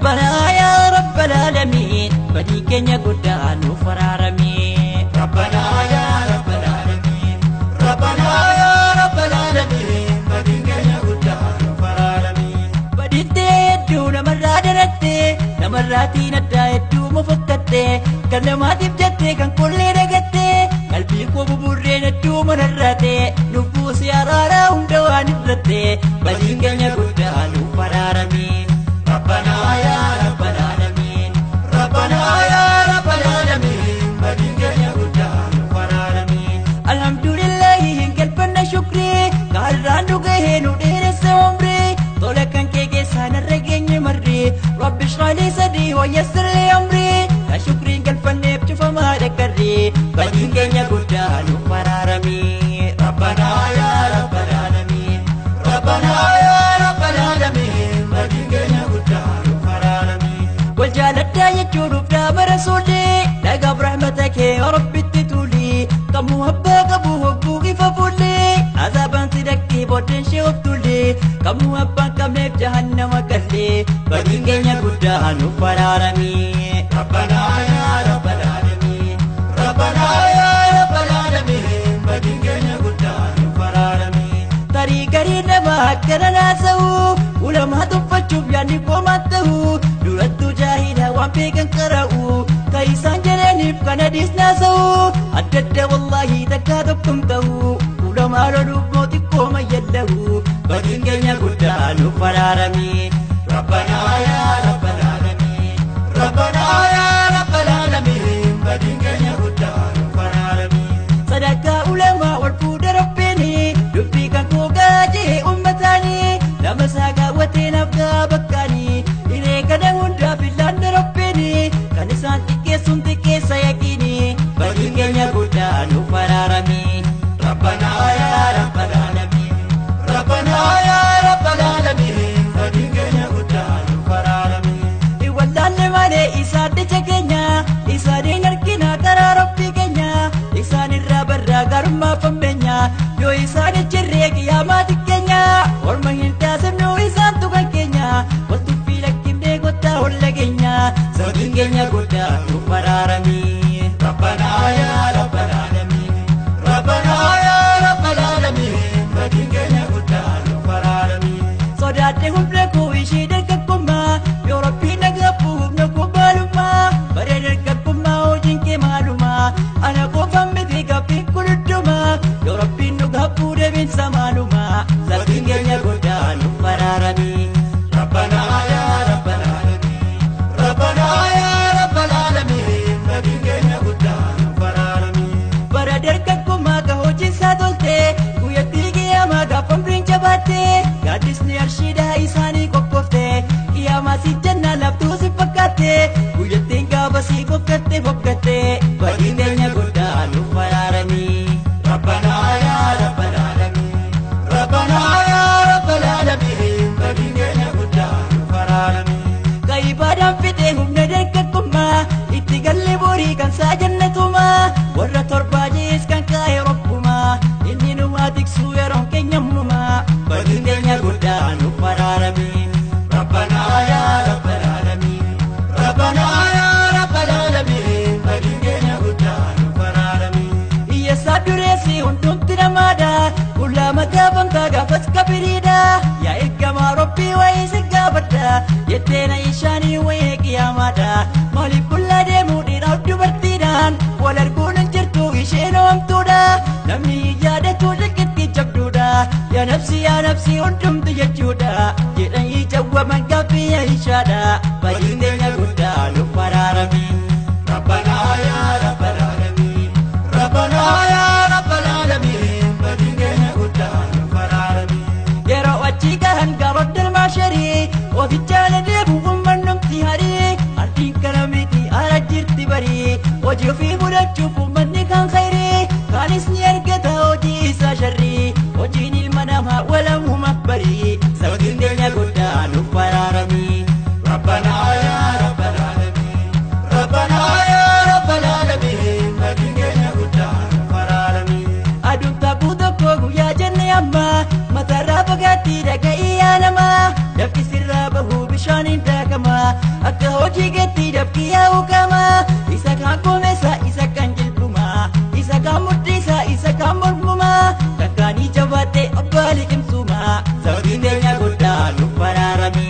Rabbanaa yaa Rabbal Aalamiin badii keenya guddaa nuuf araarami. Rabbanaa yaa Rabbal Aalamiin Rabbanaa yaa Rabbal Aalamiin badii keenya guddaa nuuf araarami. Badiittee hedduu namarraa darattee namarraatiin addaa hedduu mofokkattee kan namaatiif jettee kan qollee dagattee qalbii koo buburreen hedduu manarraatee nuuf buusii araaraa hunda waan irrattee badiin keenya guddaa nuuf araarami. Rabbanaa yaa Rabbal Aalamiin Rabbanaa yaa Rabbal Aalamiin badii keenya guddaa nuuf araarami. Alhamdulillahi hin galfanna shukrii gaarraan nu gahee nu dheeresse umrii tola kan kee keessaa narra geenye marri rabbi shrah li sadri wa yassir li amri ka shukriin galfanneef cufamaa dhaggarri badiin keenya guddaa nuuf araarami. Rabbanaa yaa Rabbal Aalamiin Rabbanaa yaa Rabbal Aalamiin badii keenya guddaa nuuf araarami. Wal jaaladhaa jechuun nuuf dhaama rasuulli dhagaaf rahmata kee rabbitti tuuli kamuu abbaa qabu hogguu ifa fuulli azaabaan si dhaqqii booddeen ishee of tuuli kamuu abbaan qabneef jahannama galle badiin keenya guddaa nuuf araarami. Rabbanaa yaa Rabbal Aalamiin Rabbanaa yaa Rabbal Aalamiin badii keenya guddaa nuuf araarami. Tarii garii nama akkana naasa'u ulamaa tuffachuuf yaadni koomaa ta'u durattuu jaahila waan beekan qara'u ka isaan jedhaniif kana dhiisnaasa'u adda adda wallaahi takkaa tokkum ta'u ulamaa loluuf moo xiqqoo mayyallahu badiin keenya guddaa nuuf araarami. Rabbanaa yaa Rabbal Aalamiin Rabbanaa yaa Rabbal Aalamiin badii keenya guddaa nuuf araarami. Sadarkaa ulamaa wal fuudha rabbiini dubbii kan koo gaajee ummataanii lama isaa kaawwatee naaf gaa bakkaanii hiree kana hundaaf illaan rabbiini kan isaan xiqqeessuun xiqqeessa yaqiini badiin keenya guddaa nuuf araarami. Rabbanaa yaa Rabbal Aalamiin Rabbanaa yaa Rabbal Aalamiin badii keenya guddaa nuuf araarami. Wallaalle malee isaan dhicha keenya isaaniin argina karaa rabbii keenya isaan irraa barraa garummaa fammeenya yoo isaan ijjirree qiyaamaa xiqqeenya orma hin taasifnu isaan tukan keenya waltuffii lakkifnee kottaa olla keenya sababiin keenya guddaa nuuf araarami. Rabbanaa yaa Rabbal Aalamiin Rabbanaa yaa Rabbal Aalamiin badii keenya guddaa nuuf araarami. Sodaadhe humna koo ishee dargaggummaa yoo rabbiin nagaafuu humna koo maalummaa baree dargaggummaa hojiin kee maalumaa ana qofaan miti gaaffiin kun hundumaa yoo rabbiin nu gaaffuu deebiinsa maalumaa sababiin keenya guddaa nuuf araarami. Rabbanaa yaa Rabbal Aalamiin Rabbanaa yaa Rabbal Aalamiin badii keenya guddaa nuuf araarami. Bara dargaggummaa ka hojiin isaa tolte guyyattii qiyaamaa gaafa umriin jabaatte gaaddisni arshiidhaa isaanii qophoofte qiyaamaa si jennaan laftuu si fakkaatte guyyattiin gaafa si fokkatte fokkatte badiin keenya guddaa nuuf araarami. Rabbanaa yaa Rabbal Aalamiin Rabbanaa yaa Rabbal Aalamiin badii keenya guddaa nuuf araarami. Ka ibaadaan fixee humna dargaggummaa itti galle borii kan saa jannatumaa warra torbaa jees kan kaa'e rabbumaa inni numaa tiksuu yeroon keenya ammumaa badiin keenya guddaa nuuf araarami. Rabbanaa yaa Rabbal Aalamiin Rabbanaa yaa Rabbal Aalamiin badii keenya guddaa nuuf araarami. Hiyyeessaa dureessi hundumti namaadha qullaa gaafamtaa gaafas kabiriidha yaa ergamaa rabbii wayii si gaafadha jettee na ishaanii wayii qiyaamaadha maaliif qullaa deemuu dhiiraaf dubartiidhaan wal arguun hin jirtu isheen oomtuudha namni yaadatu liqitti jabduudha yaa nafsi hundumtu jechuudha jedhanii jawwaman gaaffii ishaadha badiin keenya guddaa nuuf araarami. Rabbanaa yaa Rabbal Aalamiin Rabbanaa yaa Rabbal Aalamiin badii keenya guddaa nuuf araarami. Yeroo achi gahan garoon dalmaasharii ofichaala deemu uummanumti harii ardiin kana miti ala jirti barii hojii ofii fudhachuuf uummanni kan khayrii kaanis ni argata hojii isaa sharrii hojiin ilma namaa walamumaaf barii sababiin keenya guddaa nuuf araarami. Rabbanaa yaa Rabbal Aalamiin Rabbanaa yaa Rabbal Aalamiin badii keenya guddaa nuuf araarami. Aduun taphuu tokko guyyaa jenne amma mataarraa fagaatti dhaga'ii yaa namaa lafti sirraa bahuu bishaaniin daakama Bakki yaa'u qama isa kaan komeessa isa kan jilbuma isa kaan mudhiisa isa kaan mormuma takkaanii jabaate abbaa liqimsuma sababni teenya guddaa nu baraarami.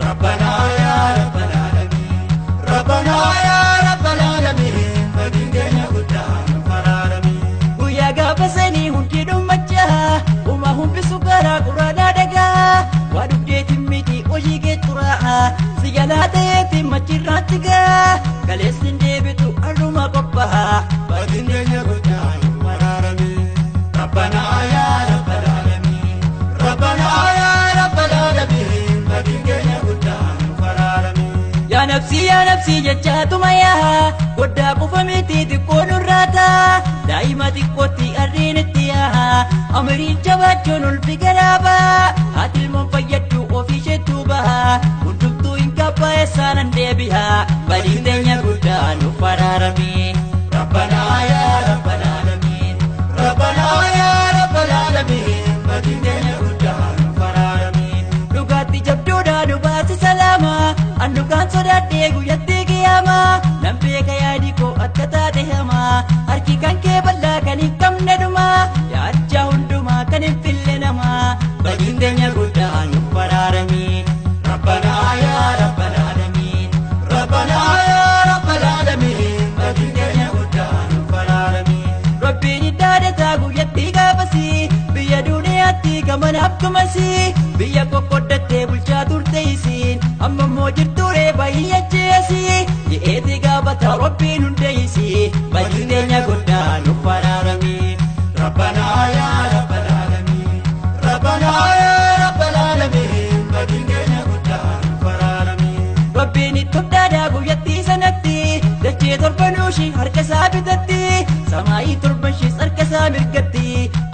Rabbanaa yaa Rabbal Aalamiin Rabbanaa yaa Rabbal Aalamiin badii keenya guddaa nu baraarami. Guyyaa gaafa sanii hundi dhummachaa uumaa humbisu karaa quraanaa dhagaa waa dhugdeetiin miti hojii kee xuraa'aa si jalaa ta'eetiin machirraatti gaa kaleessin deebitu har'uma qophaa'a. Badii keenya guddaa nu baraarami. Rabbanaa yaa Rabbal Aalamiin Rabbanaa yaa Rabbal Aalamiin badii keenya guddaa nu baraarami. Yaa nafsii jechaatuma yaa goddaa qofa miti xiqqoo nurraata daa'ima xiqqootti arriin itti yaa amriin jabaachuun ulfi garaaba haati ilmoon fayyaddu ofii isheettuu baha hundumtuu hin qabbaa'e saanan deebi'a badiin teenya guddaa nu faraarami. Rabbanaa yaa Rabbal Aalamiin Rabbanaa yaa Rabbal Aalamiin badii keenya guddaa nu faraarami. Dhugaatti jabduudha nu baasi salaama andukaan sodaadhee guyyatti qiyyaama nan beeka yaadi koo akka taate hamaa harki kan kee bal'aa kan hin qabne dhuma yaadcha hundumaa kan hin fille namaa badiin teenya guddaa nu faraarami. Rabbanaa yaa Rabbal Aalamiin Rabbanaa yaa Rabbal Aalamiin badii keenya guddaa nu faraarami. Rabbiin iddaadhataa guyyatti gaafasii biyya duniyaatti gamanaaf gamasii biyya qoqqoddattee bulchaa turte isiin amma immoo jirturee baay'ee ajjeesii ji'eeti gaafata Rabbiin hundeessii badiin teenya guddaa nu faraarami. Rabbanaa yaa Rabbal Aalamiin Rabbanaa yaa Rabbal Aalamiin badii keenya guddaa nu faraarami. Rabbiin itti obdaadhaa guyyattii sanatti dachee torbanuushi harka isaa bitatti samaayii torbanshiis harka isaa mirgatti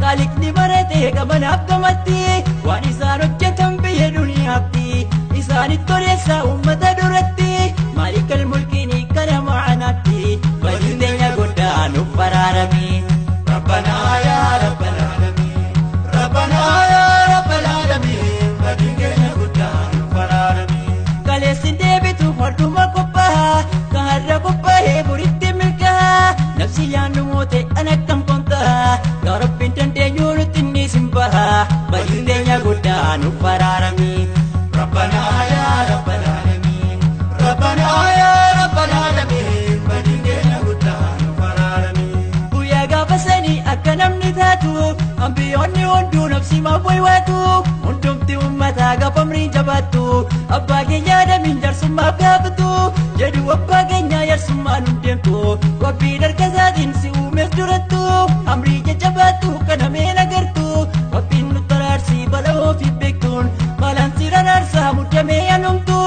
kaaliqni baratee gamanaaf gamatti waan isaan hojjetan biyya duniyaatti isaanitti odeessaa uummata duratti maalikal mulkiin kana ma'anaatti badiin teenya guddaa nu faraarami. Rabbanaa yaa Rabbal Aalamiin Rabbanaa yaa Rabbal Aalamiin badii keenya guddaa nu faraarami. Kaleessin deebitu horduma qophaa'a kan har'a qophaa'ee boritti milkaa'a nafsi yaannu moote an akkam konta'a yaa Rabbiin dandeenyu nutti inni sin baha badiin teenya guddaa nu faraarami. Rabbanaa yaa Rabbal Aalamiin Rabbanaa yaa Rabbal Aalamiin badii keenya guddaa nu faraarami. Guyyaa gaafa sanii akka namni taatu ambiyoonni hunduu nafsi maaf waywaatu hundumti uummataa gaafa umriin jabaattu abbaa keenya adamiin jaarsummaaf gaafatu jedhu abbaa keenya jaarsummaan hundeemtu Rabbiin harka isaatiin si uumeef durattu amrii jajjabaattu kana meen agartu Rabbiin nu taraarsii bala ofii beektuun balaan si raraarsaa muddamee anumtu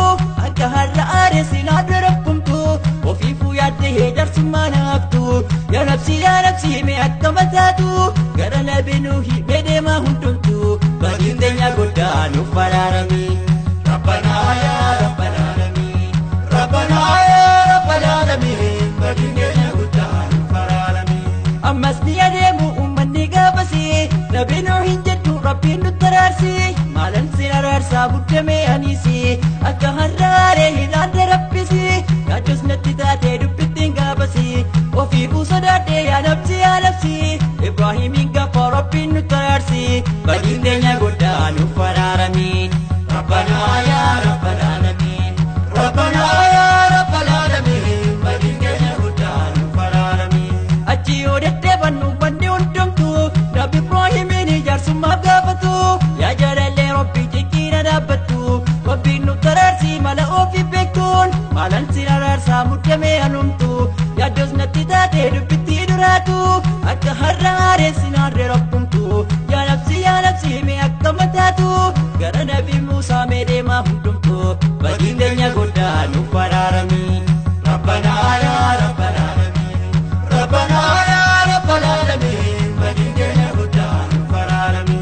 akka har'a aareessi naadda rakkumtu ofiifuu yaaddee jaarsummaa naaftu yaa nafsii mee akka mataatu gara labinuu himee deemaa hundumtu badiin teenya guddaa nu faraarami. Rabbanaa yaa Rabbal Aalamiin Rabbanaa yaa Rabbal Aalamiin badii keenya guddaa nu faraarami. Ammas ni adeemu uummanni gaafasii nabinuu hin jedhu Rabbiin nu taraarsi maalan si araarsaa muddamee aniisi akka har'aaree hin aadde rabbisi yaaddos natti taatee dubbittiin gaafasii ofiifuu sodaadhee yaa nafsii Ibraahimiin gaafa Rabbiin nu taraarsi badiin teenya guddaa nu faraarami. Rabbanaa yaa Rabbal Aalamiin Rabbanaa yaa Rabbal Aalamiin badii keenya guddaa nu faraarami. Achi yoo deddeebannu wanni hundumtu Nabi Ibraahimiin jaarsummaaf gaafatu yaa jaalallee Rabbii jijjiira dhaabbattu Rabbiin nu taraarsi mala ofii beektuun maalan si araarsaa muddamee anumtu yaaddos natti taatee dubbittii duraatu akka har'a aareessi naarree rakkumtu yaa nafsii mee akka mataatu gara Nabi Muusaa mee deemaa hundumtu badiin teenya guddaa nu faraarami. Rabbanaa yaa Rabbal Aalamiin Rabbanaa yaa Rabbal Aalamiin badii keenya guddaa nu faraarami.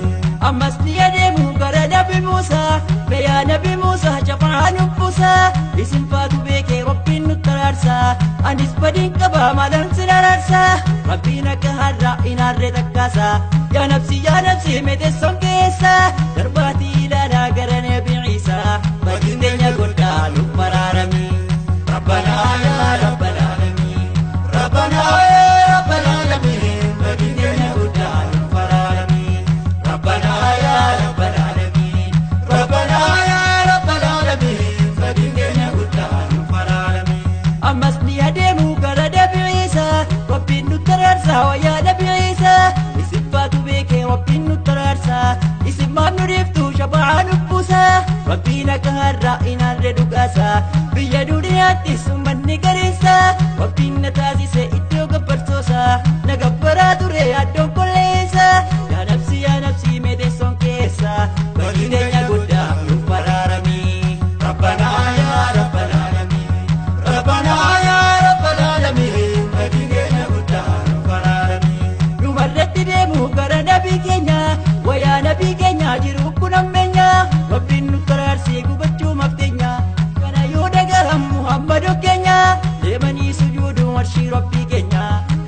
Ammas ni adeemu gara Nabi Muusaa mee Nabi Muusaa jafaa nu buusaa isin faatu beekee Rabbiin nu taraarsaa anis badiin qabaa maalan sin araarsaa Rabbiin akka har'aa hin aarree takkaasaa yaa nafsii mee teessoon keessa darbaatii ilaalaa gara Nabi Iisaa badiin teenya guddaa nu faraarami. ربنا يا رب العالمين، ربنا يا رب العالمين، بدين قدام فرارمين. ربنا يا رب العالمين، ربنا يا رب العالمين، بدين قدام فرارمين. Ammas ni adeemu gara Nabi Iisaa, Rabbiin nu taraarsaa wayyaa Nabi Iisaa. Isin faatu beekee Rabbiin nu taraarsaa, isin maaf nu dhiiftu shafa'aa nu buusaa. Rabbiin akka har'aa inaallee dhugaasaa, biyya duniyaatti summanni gareessaa. Rabbiin na taasise iddoo gabbartoosaa, na gabbaraa ture addoon qolleessaa. Yaa nafsi yaa nafsi meeteessoon keessaa, badii teenya guddaa nuuf baraaramii. ربنا يا رب العالمين، ربنا يا رب العالمين، بدين قدام فرارمين. Dhumarratti deemu gara nabii keenya, wayaa nabii keenya jiru kun ammeenya. Rabbiin nu taraarsee gubachuu mafteenya, kana yoo dhagahan Muhammadu keenya. Deemanii sujuudu marshii Rabbii keenya,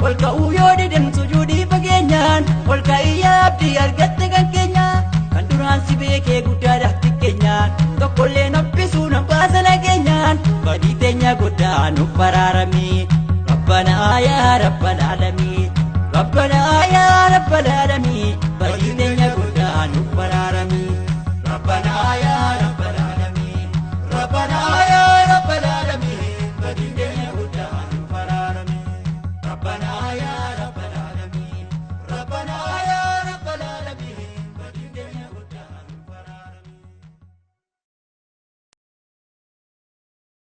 ol ka'uu yoo didan sujuudii fageenyaan. Ol ka'ii yaa abdii argatte kan keenya, kan duraan si beekee guddaadhaaf xiqqeenyaan. Tokkollee nabbisuu nan baasa nageenyaan, badii teenya guddaa nuuf baraaramii. ربنا يا رب العالمين، ربنا يا رب العالمين.